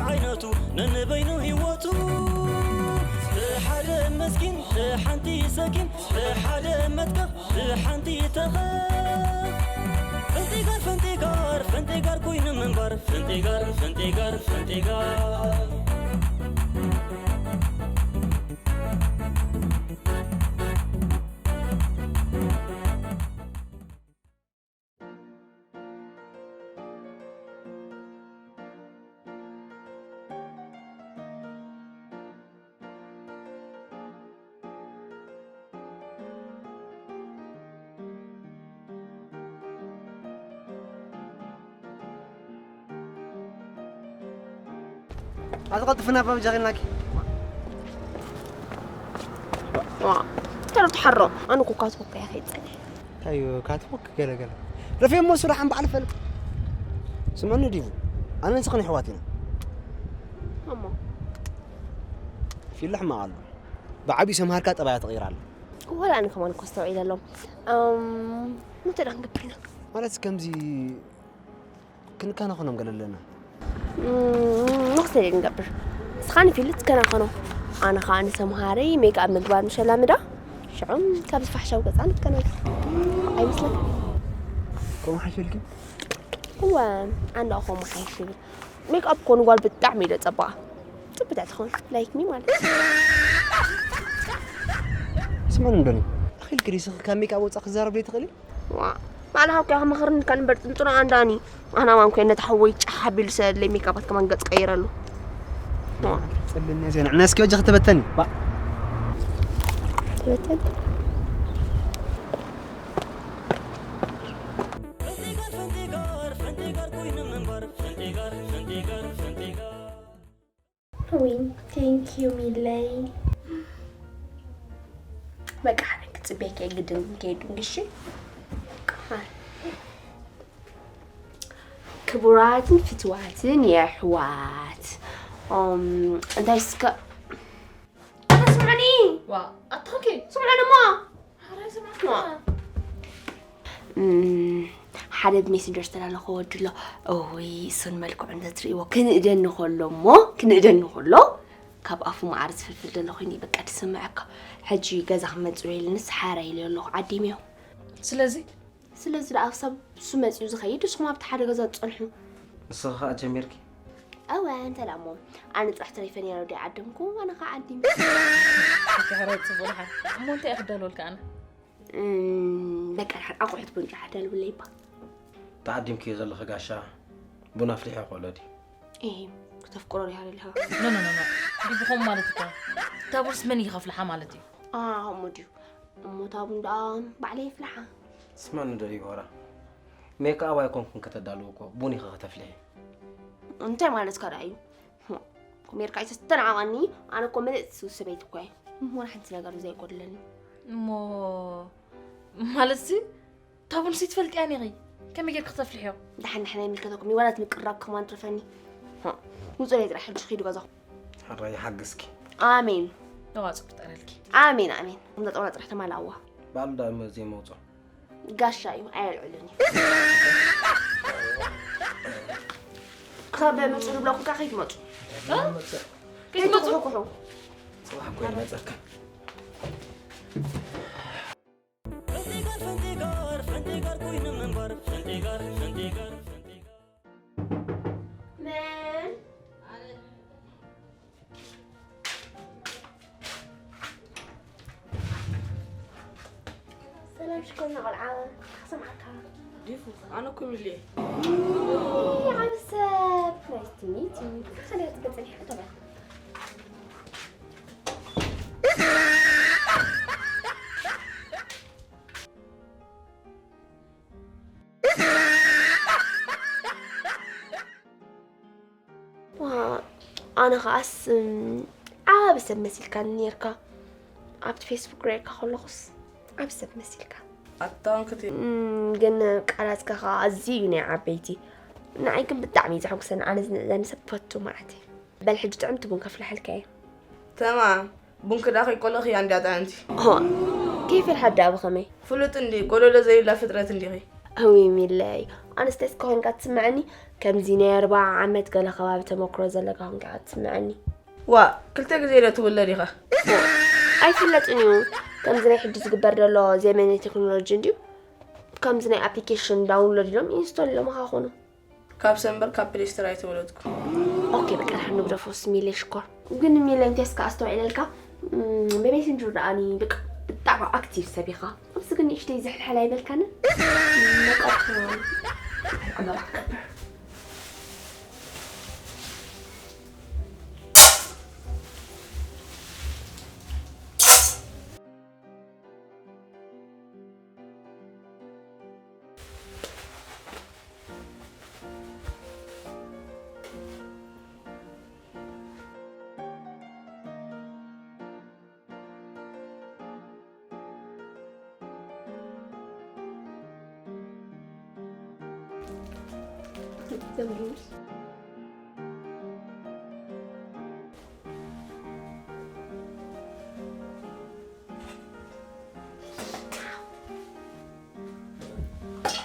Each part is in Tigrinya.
ዓይነቱ ነንበይኑ ህይወቱ ብሓደ መስኪን ብሓንቲ ሰኪን ብሓደ መትከኽ ብሓንቲ ተኸኽ ፈንጢጋር ፈንጢጋር ፈንጢጋር ኮይኑ ምንባር ፈንጢጋር ፈንጢጋር ፈንጢጋር ኣቲ ቀልጥፍና ባብ ጃኺልናኪ። ዋ፣ ተረቱ ሓሮ፣ ኣነ እኮ ካትቦክ እያ ከይጸንሕ። እንታይ እዩ ካትቦክ ገለ ገለ። ረፊ እሞ ስራሕ እምበዓል ፈልጥ። ስምዕኒ ዲቡ፣ ኣነ ንስኽን ኣሕዋት ኢና። እሞ? ፊልሕ ሕማቕ ኣሎ። ብዓብዩ ሰምሃርካ ጠባያ ተቐይራ ኣላ። ወላ ኣነ ከማን እኮ ኣስተውዒለ ኣሎ። እም፣ እንታይ ደኣ ክንገብር ኢና? ማለት ከምዚ ክንከናኸኖም ገለ ኣለና። እም፣ ንኽሰይ ክንገብር። ንስኻ ንፊልት ከናኸኖ። ኣነ ኸኣ ንሰምሃረይ ሜክኣፕ ምግባር ምሸላምዳ። ሽዑም ካብ ዝፋሕሻው ገጻ ንከናኸን። ኣይመስለካ? ከምኡ ሓይሸልኪ? እወ፣ ኣነ ከምኡ ሓይሽ ይብል። ሜክኣፕ እኮ ንጓል ብጣዕሚ እዩ ዘጸብቓ። ጽብቕቲ ትኸውን፣ ላይክ ሚ ማለት እዩ። ስምዕኒ እንዶኒ፣ ኣኺልኪ ድዩ ስኺ ካብ ሜክኣፕ ወጻኢ ክዛረብ ዘይትኽእሊ? ዋ፣ ባዕልኻ እኮ ኢኻ መኽርኒ፣ ካልእ እምበር ጥንጥኖ ኣንዳኒ። ኣና ማን ኮይነ፣ ነታ ሓወይ ጫሕ ኣቢሉ ሰለለይ ሜክኣፓት ከማን ገጽ ቀይረሉ። ዋ። ጸልለኒ እዚኣ፣ ንዕና እስኪ ወጃኺ ተበተኒ። ባ። ተበተኒ። ፈንቲጋር፣ ፈንቲጋር ኮይኑ ምንባር፣ ፈንቲጋር፣ ፈንቲጋር፣ ፈንቲጋር። ዊን፣ ቴንክ ዩ ሚለይ። በቃ፣ ኣነ ክጽበየኪ ግድን ከይዱ፣ እሺ? ክቡራትን ፍትዋትን የሕዋት፣ እም፣ እንታይ እስከ፣ ኣታ ስምዑኒ! ዋ፣ ኣታ ኦኬ። ስምዑኒ እሞ! ሓራይ ስምዑኒ። ዋ። እም፣ ሓደ ብሜሴንጀር ዝተላለኸ ወዲ ኣሎ። እውይ፣ እሱን መልክዑ እንተትርእይዎ፣ ክንእደኒ ከሎ እሞ፣ ክንእደኒ ከሎ፣ ካብ ኣፉ መዓር ዝፍልፍል ዘሎ ኮይኑ እዩ በቃ ዝስምዐካ። ሕጂ ገዛ ክመጽእ ኢሉንስ ሓራይ ኢለ ኣለኹ፣ ዓዲመዮ። ስለዚ? ስለዚ ደኣ ክሳብ እሱ መጺኡ ዝኸይድ፣ ንስኹም ኣብቲ ሓደ ገዛ ትጸንሑ። ንስኺ ኸኣ ጀሚርኪ? እወ፣ እንተ ደኣ እሞ፣ ኣነ ጥራሕ ተሪፈ ነይረ ዶ ዓደምኩ፣ ኣነ ኸኣ ዓዲመ። ኣቲ ሕራይ ጽቡቕ ደሓን። እሞ እንታይ እየ ክዳለወልካ ኣነ? እም፣ በቃ ደሓን ኣቑሑት ቡን ጥራሕ ኣዳልውለይ እባ። ተዓዲምክዮ ዘለኺ ጋሻ፣ ቡን ኣፍሊሐ ክውዕሎ ድዩ? እሂ፣ ክተፍቅሮ ዲኻ ደሊኻ? ኖ፣ ኖ፣ ኖ፣ ኖ። እንዲህ ብኸም ማለት እኮ። እታ ቡንስ መን ይኸፍልሓ ማለት እዩ? ኣዎ፣ እሞ ድዩ? እሞ እታ ቡን ደኣ ባዕለይ ይፍልሓ። ስማዕ ንዶ ይጎራ። ሜክኣፕ ኣይኮንኩን ከተዳልው እኮ፣ ቡን ኢኺ ከተፍልሒ። እንታይ ማለትካ ደኣ እዩ? ሜርካ ኣይተስተናዓቐኒ፣ ኣነ እኮ ምልእቲ ሰበይቲ እኮ እየ። እሞ ሓንቲ ነገር ዘይጎድለኒ። እሞ ማለትሲ፣ እታ ቡንሲ ትፈልጥያ ኔኺ? ከመይ ጌርኪ ክተፍልሕዮ? ደሓን ንሕና ይምልከተኩም እዩ፣ ዋላ እቲ ምቅራብ ከማን ትረፈኒ። ሆ፣ ውጹለይ ጥራሕ ሕጂ ኪዱ ገዛኹም። ሕራይ ይሓግዝኪ። ኣሜን። ተዋጽኦ ክጠረልኪ። ኣሜን፣ ኣሜን። እምዳ ጠውላ ጥራሕ ተማላዋ። ባሉ ዳእመ ዘይመውጾ። ጋሻ እዩ፣ ኣየልዕልን እዩ። ክሳብ መጹ ዝብለኩም ከ ከይትመጹ። እ? ከይትመጹ? ከይትኩሕኩሑ። ጽባሕ እኮ ይመጸካ። ፈንቲጋር፣ ፈንቲጋር፣ ፈንቲጋር ኮይኑ ምንባር። ፈንቲጋር፣ ፈንቲጋር፣ ፈንቲጋር። መን? ሰላም ሽኮርና ቆልዓ፣ ክሰምዓካ። ዲፉ፣ ኣነ እኮ ሚሊ እየ። ይይ፣ ዓቢ ሰብ፣ ናይስ ቱ ሚት ዩ። ከመይ ትገልጸኒ? ሕቶ በል። ዋ፣ ኣነ ኸኣስ፣ እም፣ ዓቢ ሰብ መሲልካኒ ኔርካ። ኣብቲ ፌስቡክ ርእየካ ከለኹስ ዓቢ ሰብ መሲልካ። ኣታ እንክቲ። እም፣ ግን ቃላትካ ኸኣ ኣዝዩ እዩ ናይ ዓበይቲ። ንዓይ ግን ብጣዕሚ እዩ ዘሐጉሰኒ። ኣነ ዝንእዘኒ ሰብ ፈቱ ማለት እዩ። በል ሕጂ ጥዕምቲ ቡን ከፍልሐልካ እየ። ተማም። ቡንኪ ደኣ ከይቆለኽያ እንድያ ጥዕምቲ። ሆ፣ ከይፈርሓት ደኣ ብኸመይ? ፍሉጥ እንዲ፣ ጎደሎ ዘይብላ ፍጥረት እንዲኺ። እውይ ሚለይ፣ ኣንስቴስ ኮይንካ ትስምዐኒ። ከምዚ ናይ ኣርባዓ ዓመት ገለ ከባቢ ተመክሮ ዘለካ ኮይንካ ትስምዐኒ። ዋ ክልተ ግዜ ዶ ትውለድ ኢኻ? ኣይፍለጥን እዩ። ከምዚ ናይ ሕጂ ዝግበር ዘሎ ዘመነ ቴክኖሎጂ እንድዩ። ከምዚ ናይ ኣፕሊኬሽን ዳውንሎድ ኢሎም ኢንስቶል ኢሎም ካ ኮኑ። ካብ ሰንበር ካብ ፕሌስተር ኣይተወለድኩ። ኦኬ በቃ ዳሓን ንግደፎ ስሚለ ሽኮር። ግን ሚለ እንቴስካ ኣስተውዒለልካ ብሜሴንጀር ደኣኒ በቃ ብጣዕሚ ኣክቲቭ ሰብ ኢኻ። ኣብዚ ግን ንእሽተይ ዝሕልሐል ኣይበልካንን? መጠርካ ዕመራ ክገብር።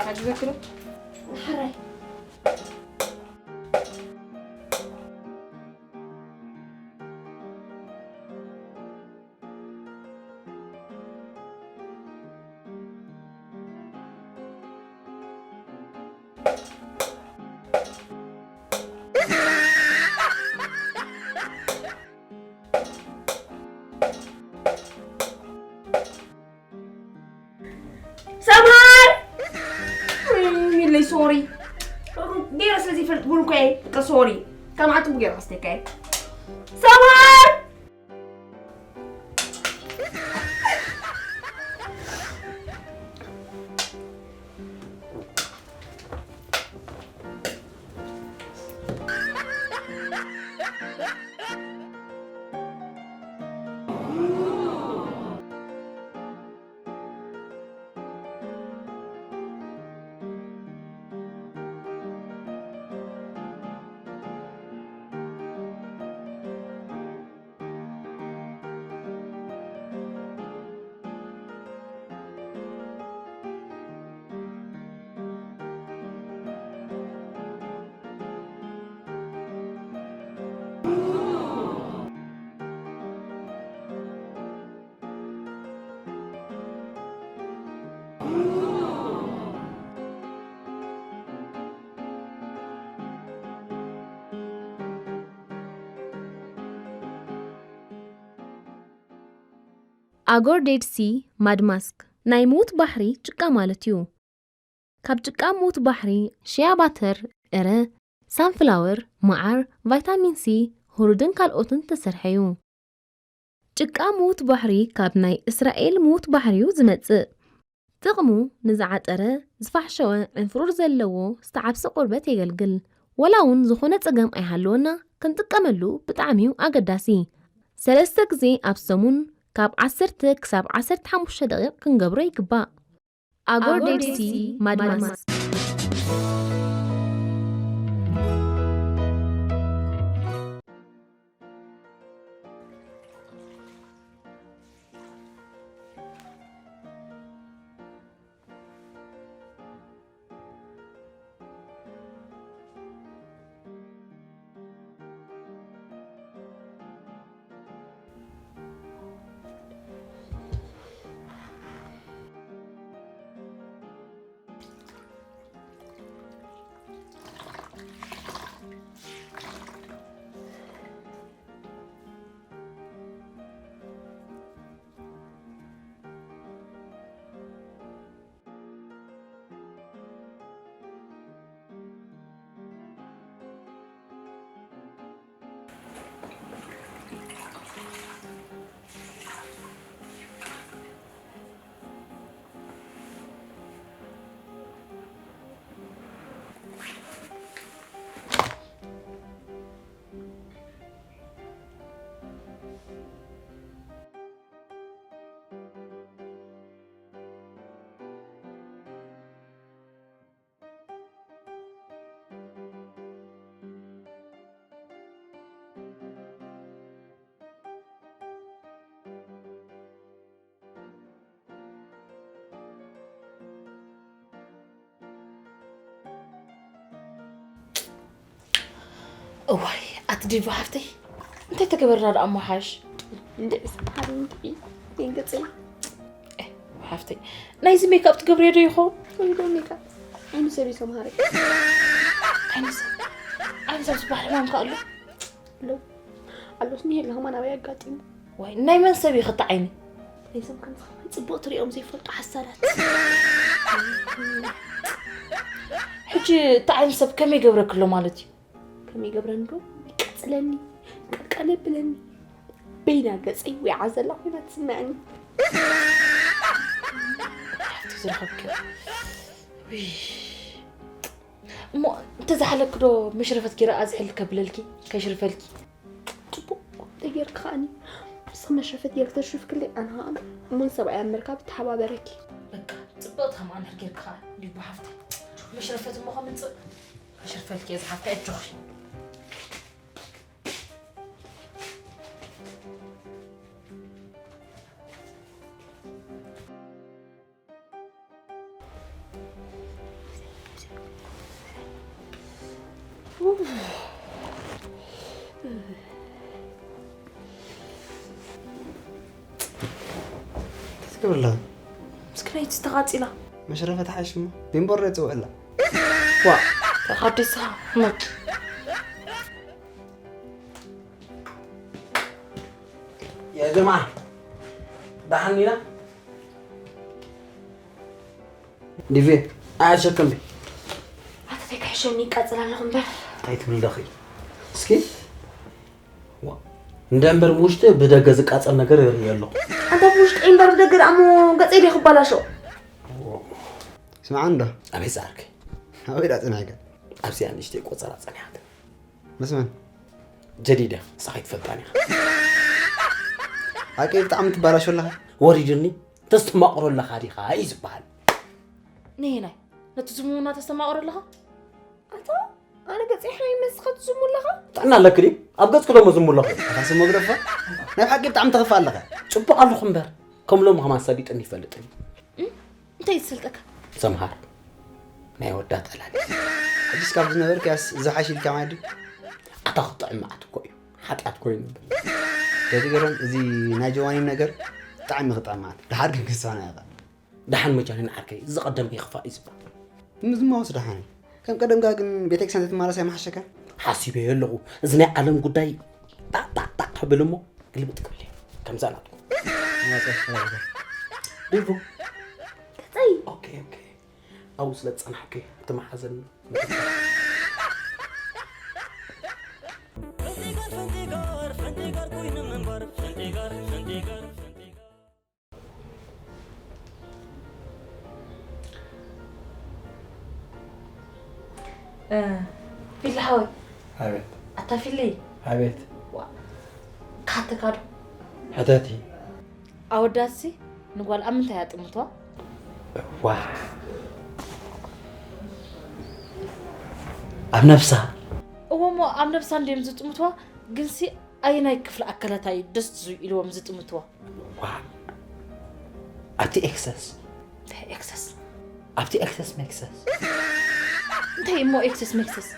حاجة زي كده؟ ሕራይ ሰምሃር ሚለይ ሶሪ ገይረ ስለ ዘይፈልጥ ቡን እኮ እየ ሶሪ ከም ዓትቡ ገይረ ከስተካ ሰምሃር ኣጎር ዴድ ሲ ማድማስክ ናይ ምዉት ባሕሪ ጭቃ ማለት እዩ። ካብ ጭቃ ምዉት ባሕሪ ሽያ ባተር፣ ዕረ፣ ሳንፍላወር፣ መዓር፣ ቫይታሚን ሲ፣ ሁሩድን ካልኦትን ዝተሰርሐ እዩ። ጭቃ ምዉት ባሕሪ ካብ ናይ እስራኤል ምዉት ባሕሪ እዩ ዝመጽእ። ጥቕሙ ንዝዓጠረ፣ ዝፋሕሸወ፣ ዕንፍሩር ዘለዎ ዝተዓብሰ ቆርበት የገልግል። ወላ እውን ዝኾነ ጸገም ኣይሃለወና ክንጥቀመሉ ብጣዕሚ እዩ ኣገዳሲ። ሰለስተ ግዜ ኣብ ሰሙን ካብ ዓሰርተ ክሳብ ዓሰርተ ሓሙሽተ ደቂቕ ክንገብሮ ይግባእ። ኣጎር ዴድ ሲ ማድማስ። እዋይ ኣቲ ዲቫ ሓፍተይ እንታይ ተገበርና ደኣ እሞ ሓሽ? እንድዒ ሰምሓሪ እንድዒ የንገፀይ። ሓፍተይ ናይዚ ሜካፕ ትገብርዮ ዶ ይኸውን? ወይ ዶ ሜካፕ ዓይኑ ሰብ ይሰምሃሪ። ዓይኑ ሰብ ዝበሃል ሕማም ከ ኣሎ? ኣሎ። ኣሎስ ኒሄ ለኸማን ኣበይ ኣጋጢሙ? ዋይ ናይ መን ሰብ እዩ ክቲ ዓይኒ? ናይ ሰብ ከምዚ ከማን ፅቡቕ ትሪኦም ዘይፈልጡ ሓሳዳት። ሕጂ እቲ ዓይኒ ሰብ ከመይ ገብረክሎ ማለት እዩ? ከመይ ገብረኒ ዶ? ይቀፅለኒ፣ ቀልቀል የብለኒ። በይና ገፀይ ዊዓ ዘላ ኮይና ትስምዐኒ። ሓፍቲ ዝረኸብክዮ እሞ እንተዝሓለኪ ዶ መሽረፈት ጌረ ኣዝሕል ከብለልኪ ከሽርፈልኪ? ፅቡቕ ተጌርኪ ከኣኒ ምስ መሽረፈት ጌርኪ ተሽርፍክለይ ኣነ ከኣ እሙን ሰብኣይ ኣብ ምርካብ ተሓባበረኪ። በቃ ፅብቕቲ ከምኣ እንድሕር ጌርኪ ከኣ ዲቡ ሓፍተይ መሽረፈት እሞ ከምንፅእ ከሽርፈልኪ እየ ዝሓፍተይ ኣጆኺ። ትገብርላ ምስ ክነይቲ ተቓፂላ መሽረፈት ሓይሽ እሞ ቢምቦሮ የፅውዕላ ዋ ተኻዲሳ መጥ يا جماعة دحنينا ديفي عايشة كمبي ኣተተይ ክሕሸኒ ይቃፅል ኣለኹ እምበር እንታይ ትብል ደኺ እስኪ ዋ፣ እንደ እምበር ብውሽጢ ብደገ ዝቃፀል ነገር ይርኢ ኣለኹ ኣንታ ብውሽጢ እምበር ብደገ ደኣ እሞ ገፀይ ዶ ክባላሾ ስምዓ እንዶ ኣበይ ዝኣርክ ኣበይ ዳ ፅንሕካ ኣብዚኣ ንእሽተይ ቆፀራ ፀኒሓት ምስ መን ጀዲዳ ንስኻ ኣይትፈልጣን ኢኻ ኣቂ ብጣዕሚ ትባላሾ ኣለኻ ወሪድኒ ተስተማቕሮ ኣለኻ ዲኻ እዩ ዝበሃል ነየናይ ነቲ ዝምውና ተስተማቕሮ ኣለኻ ኣታ ኣነ ገፀይ ሓይ መስኻ ትዝሙ ኣለኻ ጥዕና ኣለክ ድዩ ኣብ ገፅኪ ደሞ ዝሙ ኣለኹ ኣታ ስሞ ግደፎ ናይ ብሓቂ ብጣዕሚ ተኽፍእ ኣለኻ ፅቡቕ ኣለኹ እምበር ከም ሎም ከማን ሰሊጥኒ ይፈልጥኒ እንታይ ዝሰልጠካ ዘምሃር ናይ ወዳት ዕላል ሕጂስ ካብ ዝነበርካያስ ዝሓሽ ኢልካ ማለት ድዩ ኣታ ክጥዕም መዓት እኮ እዩ ሓጢኣት ኮይኑ እምበር በቲ ገረም እዚ ናይ ጀዋኒን ነገር ብጣዕሚ ክጥዕም ማለት ድሓር ግን ክሳና ኢኻ ደሓን መጃኒን ዓርከይ ዝቐደም ይኽፋእ እዩ ዝበሃል ምዝማወስ ደሓን እዩ ከም ቀደምካ ግን ቤተክርስትያን ተትማለስ ኣይመሓሸካን ሓሲበዮ ኣለኹ እዚ ናይ ዓለም ጉዳይ ጣጣጣ ክብል እሞ ግልብጥ ክብል እየ ከምዛ ናትኩ መፅእ ሪቡ ገፀይ ኦኬ ኦኬ ኣብኡ ስለ ዝፀናሕኪ እቲ መሓዘን ፊሊ ሓወይ ኣቤት ኣታ ፊሊ ኣቤት ክሓተካ ዶ ሕተቲ ኣወዳትሲ ንጓል ኣብ ምንታይ ኣጥምቶ ዋ ኣብ ነብሳ እዎ እሞ ኣብ ነብሳ እንድዮም ዝጥምትዋ ግንሲ ኣየናይ ክፍሊ ኣካላታ እዩ ደስ ዝብሉ ኢልዎም ዝጥምትዋ ዋ ኣብቲ ኤክሰስ እንታይ ኤክሰስ ኣብቲ ኤክሰስ ሜክሰስ እንታይ እሞ ኤክሰስ ሜክሰስ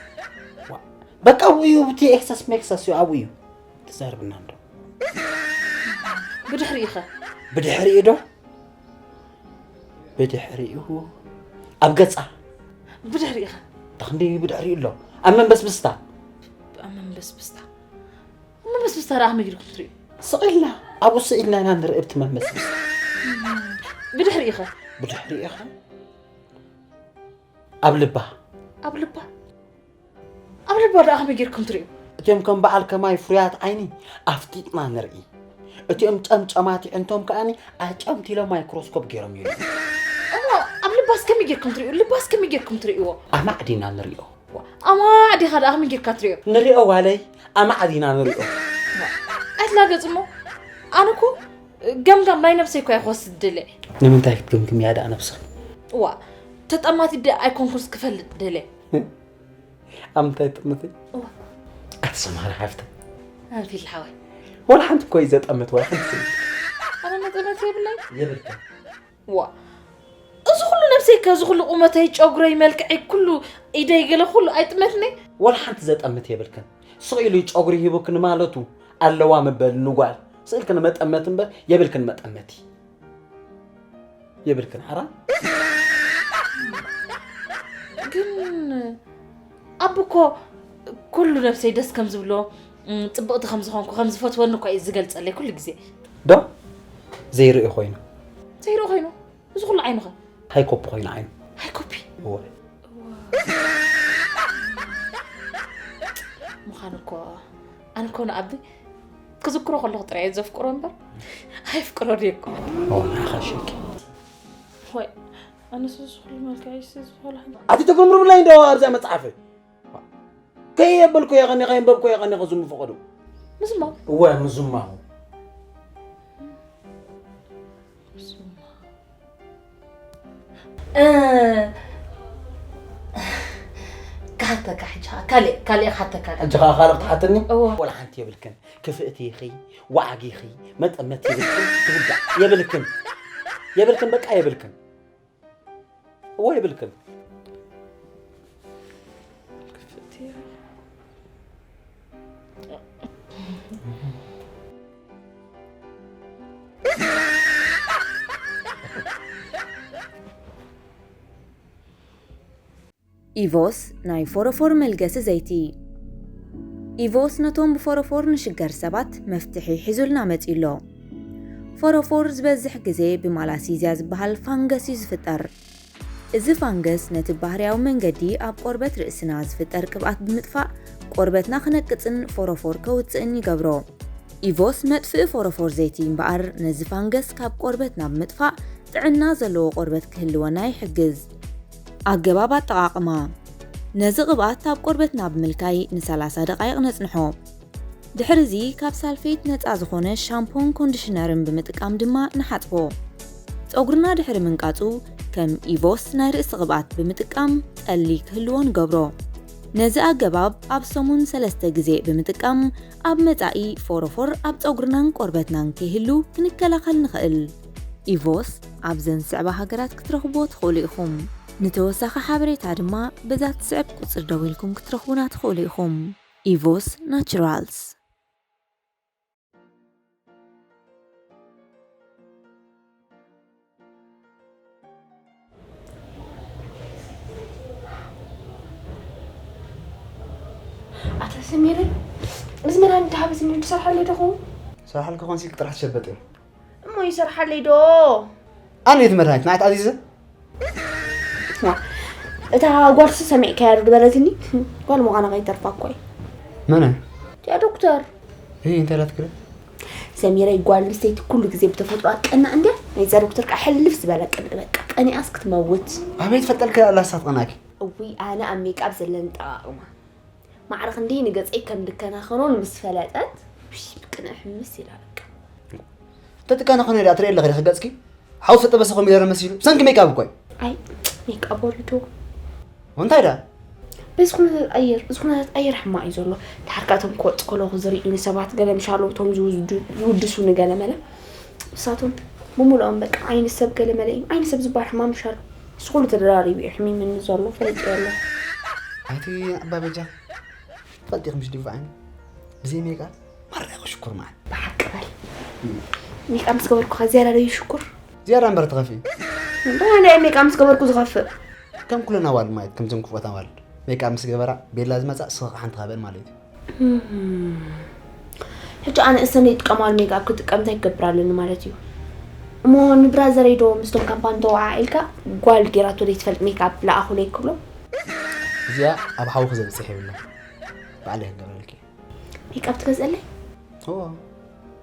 በቃ ኣብኡ እዩ ኣብቲ ኤክሰስ ሜክሰስ እዩ ኣብኡ እዩ ትዛርብና እንዶ ብድሕሪኡ ኸ ብድሕሪኡ ዶ ብድሕሪኡ ኣብ ገፃ ብድሕሪኡ ኸ ተኽንዲ ብድሕሪኡ ኣሎ ኣብ መንበስብስታ ኣብ መንበስብስታ ኣብ መንበስብስታ ደኣ ከመይ ጌርኩም ትርእዩ ስቕ ኢልና ኣብኡ ስቕ ኢልና ኢና ንርኢ ኣብቲ መንበስብስታ ብድሕሪኡ ኸ ብድሕሪኡ ኸ ኣብ ልባ ኣብ ልባ ኣብ ልባ ደኣ ከመይ ጌርኩም ትርእዩ እቲኦም ከም በዓል ከማይ ፍሩያት ዓይኒ ኣፍጢጥና ንርኢ እቲኦም ጨምጨማት ይዕንቶም ከኣኒ ኣጨምቲሎም ማይክሮስኮፕ ገይሮም ይሉ እሞ ኣብ ልባስ ከመይ ጌርኩም ትርእዩ ልባስ ከመይ ጌርኩም ትርእይዎ ኣማዕዲና ንሪኦ ኣማዕዲኻ ደኣ ከመይ ጌርካ ትርእዮ ንሪኦ ዋለይ ኣማዕዲና ንሪኦ ኣይትላገጽ እሞ ኣነ እኮ ገምጋም ናይ ነብሰይ እኮ እየ ክወስድ ደለ ንምንታይ ክትግምግም እያ ደኣ ነብስኺ እዋ ተጠማቲት ደ ኣይኮንኩንስ ክፈልጥ ደለ ኣብ ምንታይ ጥምቲ እዋ ኣቲ ሰማሪ ሓፍተ ኣንፊል ሓወይ ወላ ሓንቲ እኮ እዩ ዘጠምት ወላ ሓንቲ ስለ ኣነ መጠመት የብለይ የብልካ ዋ እዚ ኩሉ ነብሰይ ከዚ ኩሉ ቁመተይ ጨጉረይ መልክዐይ ኩሉ ኢደይ ገለ ኩሉ ኣይጥመትኒ ወላ ሓንቲ ዘጠምት የብልክን ስቕ ኢሉ ጨጉሪ ሂቡክን ማለቱ ኣለዋ ምበል ንጓል። ስእልክን መጠመት እምበር የብልክን መጠመቲ። የብልክን ሓራ። ግን ኣቡ እኮ ኩሉ ነብሰይ ደስ ከም ዝብሎ፣ እም፣ ጽብቕቲ ከም ዝኾንኩ፣ ከም ዝፈትወኒ እኮ እዩ ዝገልጸለይ ኩሉ ግዜ። ዶ ዘይርኢ ኮይኑ። ዘይርኢ ኮይኑ፣ እዚ ኩሉ ዓይኑኸ? ሃይኮፕ ኮይኑ ዓይኑ። ሃይኮፒ እወ። ምዃኑ እኮ ኣነ እኮ ንኣቢ ክዝክሮ ከለኹ ጥራይ እየ ዘፍቅሮ እምበር ኣይፍቅሮ ድየ እኮ። እወ፣ ንዓኻ ሸኪ። ወይ ኣነስ እዚ ኩሉ መልክዐይ ሲ ዝኾነ ኣቲ ተጉርምርምለይ እንዶ ኣብዛ መጽሓፈይ። ከየበልኩ የቐኒ፣ ከየንበብኩ የቐኒ፣ ከዙም ፈቐዱ። ምስማ እወ፣ ምዝማኹ። እ፣ ክሓተካ ሕጂ ኸዓ፣ ካልእ፣ ካልእ ክሓተካ። ሕጂ ኸዓ ካልእ ክትሓትኒ? እወ። ወላ ሓንቲ የብልክን። ክፍእቲ ኢኺ፣ ዋዕጊ ኢኺ፣ መጠመት የብልክን፣ ትውዳእ የብልክን። የብልክን፣ በቃ የብልክን። እወ የብልክን። ኢቮስ ናይ ፎሮፎር መልገሲ ዘይቲ። ኢቮስ ነቶም ብፎሮፎር ንሽገር ሰባት መፍትሒ ሒዙልና መጺኡ ኣሎ። ፎሮፎር ዝበዝሕ ግዜ ብማላሲዝያ ዝበሃል ፋንገስ እዩ ዝፍጠር። እዚ ፋንገስ ነቲ ባህርያዊ መንገዲ ኣብ ቆርበት ርእስና ዝፍጠር ቅብኣት ብምጥፋእ ቆርበትና ክነቅጽን ፎሮፎር ከውጽእን ይገብሮ። ኢቮስ መጥፍኢ ፎሮፎር ዘይቲ እምበኣር ነዚ ፋንገስ ካብ ቆርበትና ብምጥፋእ ጥዕና ዘለዎ ቆርበት ክህልወና ይሕግዝ። ኣገባብ ኣጠቓቕማ። ነዚ ቅብኣት ኣብ ቆርበትና ብምልካይ ን30 ደቓይቕ ነጽንሖ። ድሕርዚ ካብ ሳልፌት ነጻ ዝኾነ ሻምፖን ኮንዲሽነርን ብምጥቃም ድማ ንሓጽቦ። ጸጉርና ድሕሪ ምንቃጹ ከም ኢቮስ ናይ ርእሲ ቅብኣት ብምጥቃም ጠሊ ክህልዎ ንገብሮ። ነዚ ኣገባብ ኣብ ሰሙን ሰለስተ ግዜ ብምጥቃም ኣብ መጻኢ ፎሮፎር ኣብ ጸጉርናን ቆርበትናን ከይህሉ ክንከላኸል ንኽእል። ኢቮስ ኣብዘን ዝስዕባ ሃገራት ክትረኽብዎ ትኽእሉ ኢኹም። ንተወሳኺ ሓበሬታ ድማ በዛ ትስዕብ ቁጽሪ ደዊልኩም ክትረኽቡና ትኽእሉ ኢኹም። ኢቮስ ናቹራልስ። ኣታ ሰሚረ፣ እዚ መድሃኒት ሃበ ዝኒ ትሰርሓለይ ዶ ኸውን? ሰርሓልኪ ኾንሲ ጥራሕ ትሸበጥ እየ። እሞ ይሰርሓለይ ዶ? ኣነ እቲ መድሃኒት ንዓይ ተኣዚዘ። ዋ፣ እታ ጓልሲ ሰሚዕካያ ዶ ዝበለትኒ? ጓል ምዃና ከይተርፋ እኮ እዩ። መነ? እቲኣ ዶክተር። እይ እንታይ ላት ክለ? ሰሚረይ ጓል ኣንስተይቲ ኩሉ ግዜ ብተፈጥሮኣ ቀና እንድያ። ናይዛ ዶክተር ከዓ ሕልፍ ዝበለ ቅንኢ በቃ። ቀኒኣስ ክትመውት። ኣበይ ትፈልጠልካ ኣላ ሳት ቀናኪ? እውይ ኣነ ኣብ ሜክኣፕ ዘለኒ ጠቓቕማ። ማዕረ ክንደይ ንገፀይ ከም ድከናኸኖ ምስ ፈለጠት፣ ውይ፣ ቅንኢ ሕምስ ኢላ በቃ። ተትቀናኸኖ ኢላ ትርኢ ኣለኺ ዲኺ ገፅኪ? ሓው ዝተጠበሰ ኮሚደረ መሲሉ። ብሰንኪ ሜክኣፕ እኮ እዩ። ኣይ ሜክኣፕ ወሪዱ። እንታይ ዳ? በዚ ኩነታት ኣየር፣ እዚ ኩነታት ኣየር ሕማቕ እዩ ዘሎ። ድሓር ካቶም ክወፅ ከለኹ ዝርእዩኒ ሰባት ገለ ምሻለዉ እቶም ዝውዱ- ዝውድሱኒ ገለ መለ። ንሳቶም ብምሉኦም በቃ ዓይኒ ሰብ ገለ መለ እዩ። ዓይኒ ሰብ ዝበሃል ሕማም ምሻሉ። እዚ ኩሉ ተደራሪቡ እዩ ሕሚምኒ ዘሎ ፈሊጠዮ ኣለኹ። ኣቲ ኣባ በጃ ትፈልጢ ኢኺ ምሽ ዲቡ ዓይኒ ብዘይ ሜክኣፕ ማራ ኢኺ ሽኩር መዓል። ብሓቂ በል። ሜክኣፕ ምስ ገበርኩ ከ ዝያዳ ዶ ይሽኩር? ዝያዳ እምበር ትኸፍኢ። እንታይ ሜክኣፕ ምስ ገበርኩ ዝኸፍእ? ከም ኩለን ኣዋልድ ማለት ከምዘን ክፉኣት ኣዋልድ ሜክኣፕ ምስ ገበራ ቤላ ዝመፃ ስኸ ሓንቲ ካበን ማለት እዩ። ሕጂ ኣነ እሰን ይጥቀማሉ ሜክኣፕ ክጥቀም እንታይ ክገብር ኣለኒ ማለት እዩ? እሞ ንብራዘረይ ዶ ምስቶም ካምፓኒ ተወዓዒልካ ጓል ጌራቶ ዘይትፈልጥ ሜክኣፕ ለኣኹለይ ክብሎ? እዚኣ ኣብ ሓውኺ ዘብፅሕ የብላ ባዕለይ ክገብረልኪ። ሜክኣፕ ትገዝአለይ? እዎ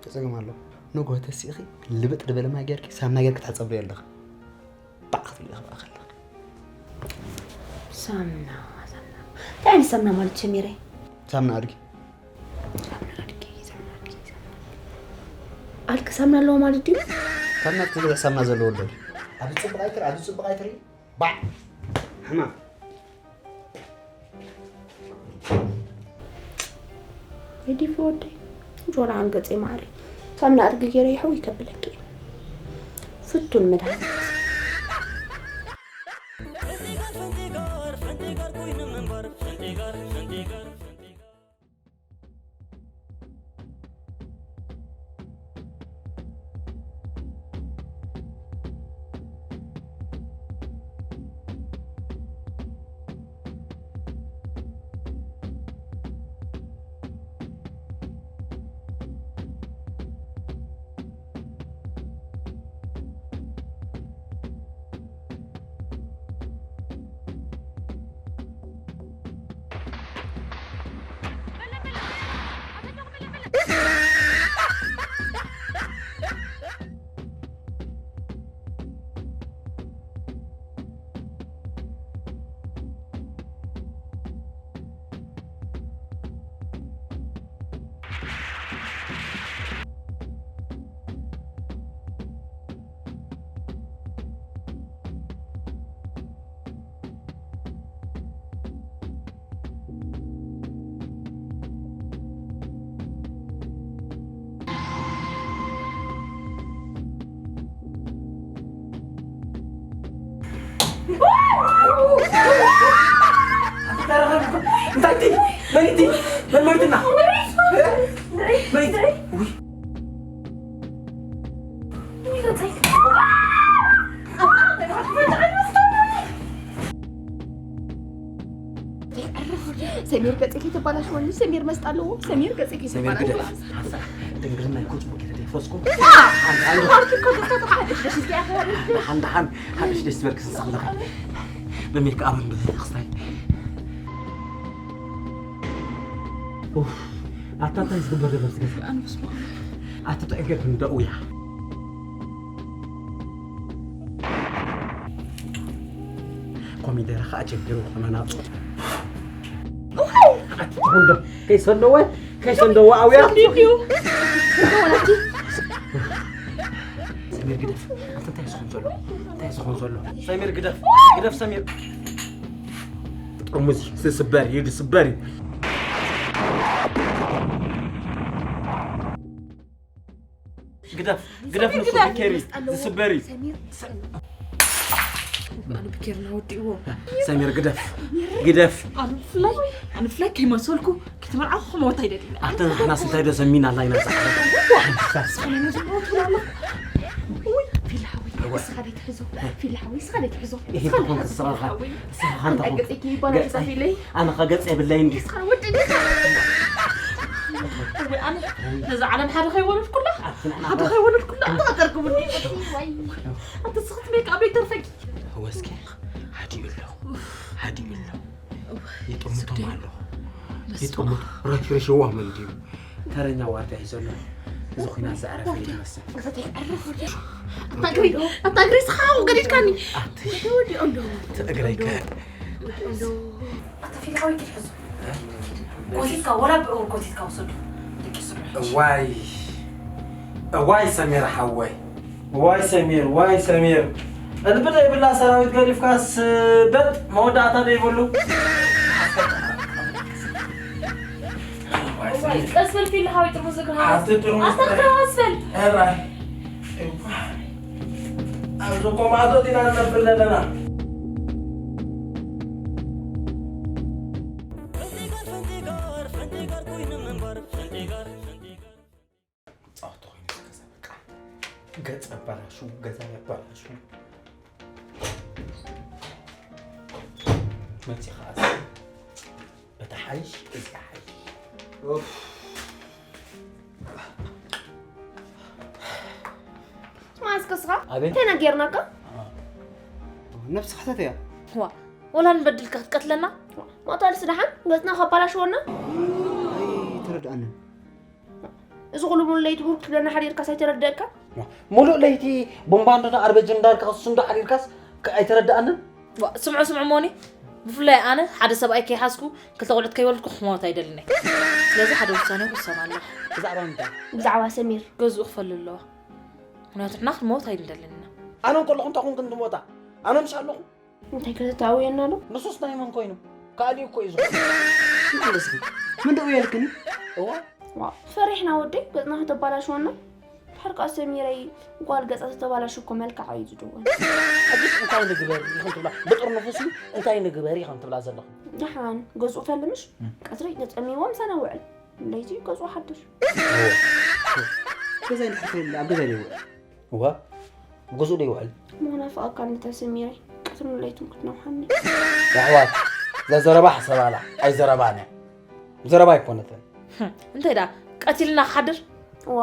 ተፀገም ኣሎ። ንጎ ተሲእኺ ልብጥ ዝበለ ማይ ጌርኪ ሳምና ጌርኪ ትሕፀብሪ ኣለኺ። ባዕ ክትብሊ ኢኺ ብኣኸለኺ። ሳምና ሳምና እንታይ ዓይነት ሳምና ማለት ጀሚረ? ሳምና ኣድጊ። ሳምና ኣድጊ ሳምና ኣድጊ ሳምና ኣድጊ። ኣልክ ሳምና ኣለዎ ማለት ድዩ? ሳምና ትብልዕ ሳምና ዘለዎ ኣሎ ድዩ? ኣብዚ ፅቡቕ ኣይትርኢ፣ ኣብዚ ፅቡቕ ኣይትርኢ። ባዕ ሕማም። ዲፊ ወደይ ጆላ ኣንገፀይ ማዕረይ ሳምና ኣድጊ ገይረ ይሕው ይከብለኪ። ፍቱን መድሃኒት። እንታይ እቲ? መን እቲ? መን መሪትና? መን እቲ? ውይ። ሰሚር ገጽ ከይተባላሽወኒ፣ ሰሚር መስጣ ኣለዎ። ሰሚር ገጽ ሰሚር ከይተባላሽ ግደፍ። ድንግልና ይኮን ጽቡቅ ከይተደፈስኩ። ሓንቲ ሓንቲ ሓደሽ ደስ ዝበልክ ስንስኽለኻ። በሜክ ኣብ እንዶ ክስታይ። ኡፍ፣ ኣታ እንታይ ዝግበር ዘሎ ኣብዚ ገዛ? ኣነ በስመ ኣብ። ኣቲ ጥዑይ ጌርኩም ደእውያ። ኮሚደረ ኸዓ ጀሚሩ ከመናጹ። ኣቲ ትኹን ዶ? ከይሰንደወ፣ ከይሰንደወ ኣውያ። እንዲሁ፣ እንዲሁ። ሰሚር ግደፍ። ኣቲ እንታይ ዝኸውን ዘሎ? እንታይ ዝኸውን ዘሎ? ሰሚር ግደፍ። ግደፍ ሰሚር። ጥርሙዝ ዝስበር እዩ፣ ዝስበር እዩ። ግደፍ፣ ግደፍ ንሱ ግደፍ። ቢኬሪ፣ ዝስበር እዩ። ሰሚር፣ ኣነ ቢኬሪ ናወዲእዎ። ሰሚር ግደፍ፣ ግደፍ። ኣነ ብፍላይ፣ ኣነ ብፍላይ ከይመሰልኩ ክትመርዓኹ ክመወት ኣይደልን። ኣተ ንሕናስ እንታይ ዶ ሰሚና ኣላ ኢና ዝዓበደ? ዝኾነ ነዚ ሞት ብላ ኣሎ። ውይ፣ ፊል ሓወይ፣ እወ። ንስኻ ደይ ትሕዞ፣ ፊል ሓወይ፣ ንስኻ ደይ ትሕዞ። ይሄ ንስኻ ደይ ትኾን ትሕዞ፣ ክስራኻ። ሓወይ። ንስኻ ሓንቲ ኣይ ኾን። ገጸይ ከይባና ገጸይ። ተጻፊለይ። ኣነ ኸገጽ የብለይ እንዲ። ንስኻ ወዲ ዲኻ? እወ፣ ኣነ ነዛ ዓለም ሓደ ከይወለድኩላ፣ ኣቲ ንሕና ሓደ ከይወለድኩላ፣ ኣታ ኣተርክቡኒ። ወይ፣ ኣቲ ስኽት ሜክ ኣበይ ተርፈኪ? እወ፣ እስኪ ሃዲኡ ኣሎ፣ ሃዲኡ ኣሎ። ይጥምቶም ኣለኹ። ይጥምት ረሽርሽዎም እንዲዩ። ተረኛ ዋርድያ እዩ ዘሎ። እዚ ኹናት ዝዓረፈ እዩ ዝመስል። ኣታ እግሪ፣ ኣታ እግሪ ስኻ ገዲድካኒ። ኣቲ ወዲ ወዲ እንዶ። እቲ እግረይ ከ ወዲ እንዶ። ኣታ ፊልሓዊ ኪድ ሕዙ። ጎቲትካ፣ ወላ ብእውር ጎቲትካ ውሰዱ። ደቂ ስርሑ። እዋይ፣ እዋይ ሰሚር ሓወይ። ዋይ ሰሚር፣ ዋይ ሰሚር። ልቢ ዘይብላ ሰራዊት ገዲፍካስ በጥ መወዳእታ ዘይብሉ። ዋይ ሰሚር። ቀስ በል ፊልሓዊ ጥርሙዝ እግርኻ። ኣቲ ጥርሙዝ ኣታ ጥራይ። ቀስ በል። ሕራይ። እዋይ። ኣብዚ እኮ ማዕጾ ዲና ንነብር ዘለና። ጻወታ ኮይኑ ገዛ በቃ። ገጽ ኣባላሹ፣ ገዛ ኣባላሹ። መጺኻ ኣስ-፣ በታ ሓይሽ፣ እዚኣ ሓይሽ። ኡፍ። ስማ እስከ ስኻ፣ ኣቤት። እንታይ ኢና ጌርናካ? ነብስኻ ተተያ። ዋ፣ ወላ ንበድልካ ክትቀትለና? ማታልሲ ደሓን ገጽና ከባላሽወና? ኣይተረድኣንን። እዚ ኩሉ ሙሉ ለይቲ ሁር ክትብለና ሓዲርካስ ኣይተረድኣካ? ሙሉእ ለይቲ ቦምባ እንዶ ኣርበጅ እንዳልካ ክሱ እንዶ ሓዲርካስ ከ-፣ ኣይተረድኣንን? ዋ፣ ስምዑ፣ ስምዑ እሞኒ። ብፍላይ ኣነ ሓደ ሰብኣይ ከይሓዝኩ ክልተ ቆልዑት ከይወለድኩ ክመወት ኣይደልን እየ። ስለዚ ሓደ ውሳኔ ክውሰን ኣለኹ። ብዛዕባ ምንታይ? ብዛዕባ ሰሚር። ገዝኡ ክፈሊ ኣለዋ። ምኽንያቱ ንሕና ክንመወት ኣይንደልን ኢና። ኣነ እንከለኹ እንታይ ኮንክን ትመወታ? ኣነ ምሽ ኣለኹ። እንታይ ከተተኣውየና ዶ? ንሱስ ናይ መን ኮይኑ? ካልእ እኮ እዩ ዝኾነ። መለስኪ። ምን ደው ያልክኒ? እዋ። ዋ፣ ፈሪሕና ወደይ፣ ገጽና ከተባላሽወና? ድሓር ከኣ ሰሚረይ፣ ጓል ገጻ ተተባላሹ እኮ መልክዓ እዩ ዝድወን። ሕጂስ እንታይ ንግበር ኢኹም ትብላ? ብጥርንፉሲ እንታይ ንግበር ኢኹም ትብላ ዘለኹም? ደሓን፣ ገዝኡ ፈልምሽ? እም። ቀትሪ ተጸሚዎ ምሳና ውዕል። ለይቲ ገዝኡ ሓድር። እዎ። ገዛይ እንድሕር ከይለ ኣብ ገዛይ ዘይውዕል። እዋ፣ ገዝኡ ዶ ይውዕል? ምኽናፍኣካ እንተ ሰሚረይ፣ ቀትርን ለይትን ክትነውሓኒ። ኣሕዋት፣ እዛ ዘረባ ሕሰባላ፣ ኣይዘረባን እያ። ዘረባ ኣይኮነትን። ህም፣ እንታይ ደኣ፣ ቀቲልና ክሓድር? እዋ፣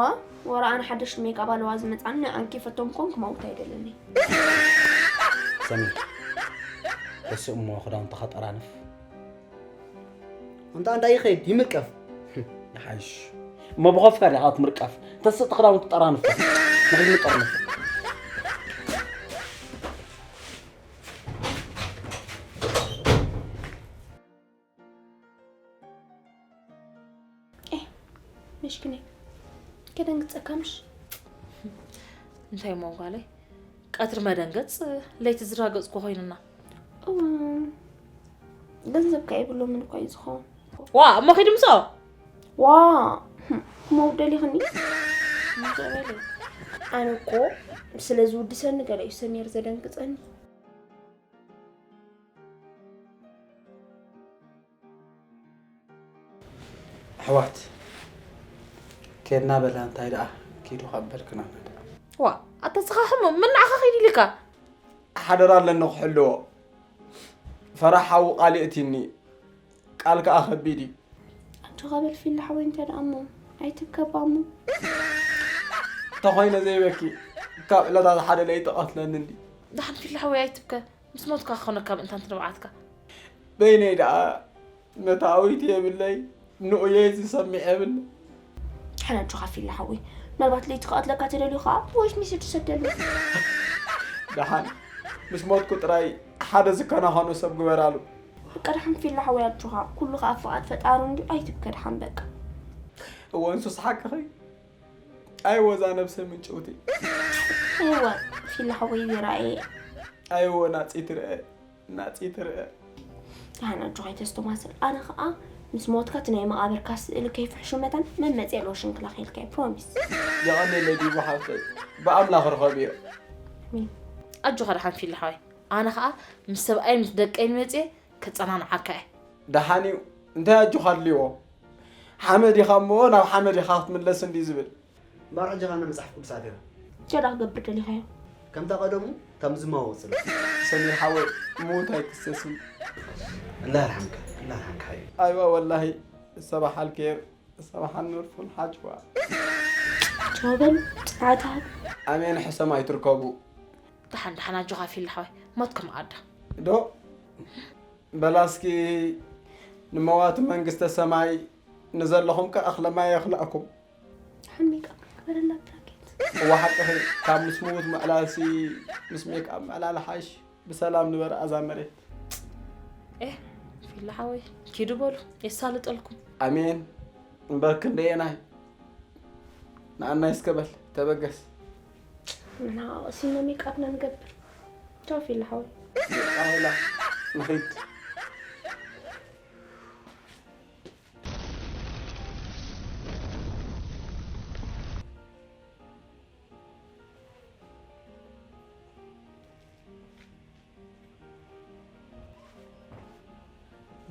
ወረ ኣነ ሓደሽ ሜክኣፕ ኣለዋ ዝመጻኒ፣ ንዓን ከይፈተንኩን ክመውት ኣይደልን እየ። ሰሚር፣ እሱ እሞ ክዳውንትኻ ጠራንፍ። ኣንታ፣ ኣንታ ይኸይድ፣ ይምርቀፍ። ይሓይሽ። እሞ ብኸፍካ ዲኻ ክትምርቀፍ? ተስእ እቲ ክዳውንቲ ጠራንፎ። ንሕድሚ ጠርንፎ። ኤ፣ ምሽክነይ። ከደንግጸካ ምሽ? እንታይ እሞ ጓለይ? ቀትሪ መደንገጽ፣ ለይቲ ዝራገጽ እኮ ኮይንና። እም፣ ገንዘብ ከ የብሎምን እኮ እዩ ዝኸውን። ዋ፣ እሞ ኺድ ምጾ። ዋ፣ መውደል ይኽኒ። ምጾ በለ። ኣነ እኮ ስለ ዝውድሰኒ ገለ እዩ ሰሚር ዘደንግጸኒ። ኣሕዋት፣ ኬድና በላ። እንታይ ደኣ ኪዱ ካብ በልክና ንዳ። ዋ ኣተስኻሕሞ ምን ንዓኻ ኺድ ኢልካ? ሓደራ ኣለኒ ክሕልዎ። ፈራሕ ሓዉ ቃል የእቲኒ። ቃል ከኣ ከቢድ እዩ። ኣጆኻ በል ፊላ ሓወይ፣ እንተ ደኣ እሞ ኣይትብከ እባ እሞ። ተኾይነ ዘይበኪ ካብ ዕለታት ሓደ ለይቲ ቀትለኒ እንዲ። ደሓን ፊላ ሓወይ ኣይትብከ። ምስ ሞትካ ክኾነካ ምእንታን ትንብዓትካ። በይነይ ደኣ መታዊት የብለይ፣ ንኡየይ ዝሰምዕ የብለይ። ሓን ኣጆኻ ፊላ ሓወይ፣ ምናልባት ለይቲ ክቐትለካ ተደልዩ ኸዓ ቮይስ ሜሴጅ ትሰደሉ። ደሓን ምስ ሞትኩ ጥራይ ሓደ ዝከናኸኖ ሰብ ግበራሉ። በቃ ደሓን ፊላ ሓወይ ኣጆኻ፣ ኩሉ ኸዓ ፍቓድ ፈጣሪ እንድዩ፣ ኣይትብከ ደሓን በቃ። እወ እንሱስ ሓቅኺ። ኣይወ እዛ ነብሰይ ምንጭውቲ። እወ ፊላ ሓወይ ይራኤ። ኣይወ ናጺ ትርአ፣ ናጺ ትርአ። ደሓን ኣጆኻ ኣይተስተማስል። ኣነ ኸዓ ምስ ሞትካ እቲ ናይ መቓብርካ ስእሊ ከይፍሕሹ መታን መመጽያ ሎሽን ክላኸልካ እየ፣ ፕሮሚስ። የቐንየለይ ዲቡ ሓፍተይ፣ ብኣምላኽ ርኸብዮ። ኣጆኻ ደሓን ፊላ ሓወይ። ኣነ ኸዓ ምስ ሰብኣይን ምስ ደቀይን መጽየ ከጸናንዓካ እየ። ደሓን እዩ። እንታይ ኣጆኻ ኣድልዎ? ሓመድ ኢኻ እሞ ናብ ሓመድ ኢኻ ክትምለስ እንዲ ዝብል። እምበኣር ሕጂ ኸኣ መጽሓፍ ቅዱስ ኣቲኻ። ቸዳ ክገብር ደሊኻዮ። ከምታ ቀደሙ ካብ ምዝማው ወጽእ። ሰሚር ሓወይ፣ ምዉት ኣይክሰስን። ኣላህ ይርሓምካ፣ ኣላህ ይርሓምካ ሓዩ። ኣይዋ ወላሂ፣ ሰባሕ ኣልኬር፣ ሰባሕ ኣኑር ፉን ሓጅዋ። ቻው በል፣ ጽንዓት ሃብ። ኣሜን ሕሰም ኣይትርከቡ። ደሓን ደሓን ኣጆኻ ፊላ ሓወይ፣ ሞት ከም ኣዳ። ዶ በላስኪ ንመዋቲ መንግስተ ሰማይ ንዘለኹም ከ ኣኽለ ማይ የኽላእኩም። ሓሚቃ ግበረላ ብራኬት። እዋ ሓቅኺ ካብ ምስ ምዉት ምዕላልሲ ምስ ሜክኣፕ ምዕላል ሓይሽ። ብሰላም ንበር ኣዛ መሬት። ኤህ ፊላ ሓወይ ኪዱ በሉ የሳልጠልኩም። ኣሜን። እምበር ክንደየናይ ንኣናይ እስከ በል ተበገስ። ንሕና ቐሲና ሜክኣፕና ንገብር። ቻው ፊላ ሓወይ። ኣሁላ ንኺድ።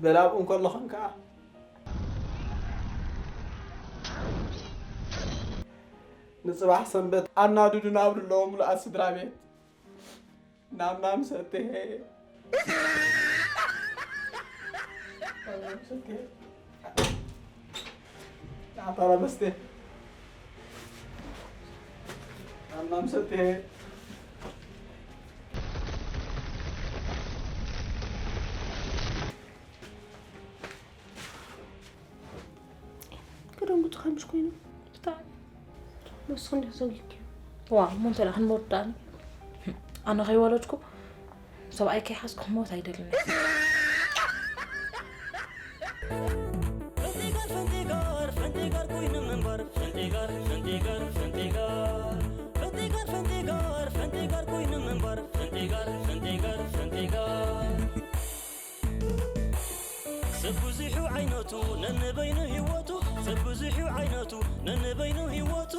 በል ኣብኡ እንከለኹም ከኣ ንጽባሕ ሰንበት ኣናድዱና ኣብሉ ኣለዎ ምሉኣት ስድራ ቤት። ናምናም ሰትሄ። ናምናም ሰትሄ። ናታራ መስቴ። ናምናም ሰትሄ። ክደንጉጽኻ ምሽ ኮይኑ። ብጣዕሚ። ንስኺ እንዲኺ ዘጊብክዮ። ዋ እሞ እንተ ደኣ ክንመውት ደኣኒ። ኣነ ከይወለድኩ ሰብኣይ ከይሓዝኩ ክመውት ኣይደልን እየ። ፈንቲጋር ፈንቲጋር ፈንቲጋር ኮይኑ ምንባር ፈንቲጋር ፈንቲጋር ፈንቲጋር ፈንቲጋር ፈንቲጋር ፈንቲጋር ኮይኑ ምንባር ፈንቲጋር ፈንቲጋር ፈንቲጋር ሰብ ብዙሑ ዓይነቱ ነንበይኑ ህይወቱ ሰብ ብዙሑ ዓይነቱ ነንበይኑ ህይወቱ